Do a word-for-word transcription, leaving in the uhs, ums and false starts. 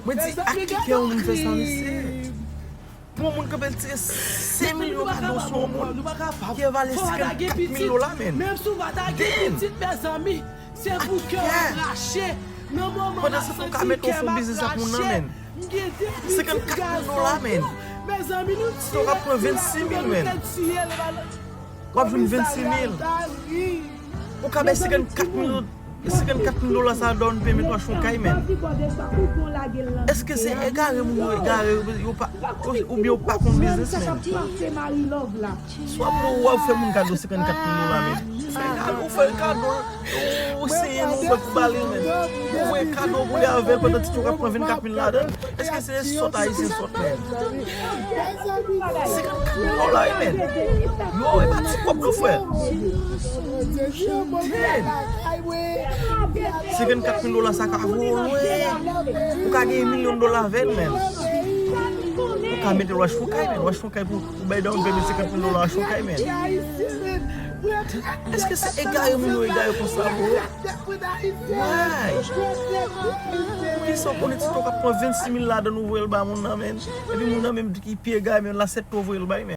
Mwen di, ak ki kè yon moun fè sa, mesye? Pou yon moun kanpe l tire senk milyon kado sou yon moun ki evale senkannkat mil dola, menn. Damn! Ak kè! Pandan se tan w ka mete w fè yon biznis ak moun nan, menn. Senkannkat mil dola, menn. Si w ka pran vennsis mil, menn. W ap jwenn vennsis mil. Ou ka bay senkannkat mil, senkannkat mil dola sa a down payment w achte yon kay, menn. Èske se egare moun yo egare, yo pa, oubyen yo pa konn biznis, menn? Swa pou w ap fè moun kado senkannkat mil dola, menn. Ou fè kado, ou fè kado, ou seye non, ou fè pou bale, menn. Ou voye kado pou li avè l pandan ti tou w ap pran vennkat mil ladan l. Èske se sòt ayisyen sòt, menn? Senkannkat mil dola, wi, menn. Yo, e pa ti kòb non, frè. Menn. Senkannkat mil dola sa ka voye w lwen. Ou ka gen milyon dola avè l, menn. Ou ka mete l w achte yon kay, menn. W achte yon kay pou, pou bay down payment senkant mil dola, w achte yon kay, menn. Èske se egare moun yo egare konsa, bro? Why? Poukisa w konnen ti tou w ap pran vennsis mil ladan l ou voye l ba moun nan, menn? Epi moun nan menm ki pi egare, menn, l aksepte w voye l bay, menn.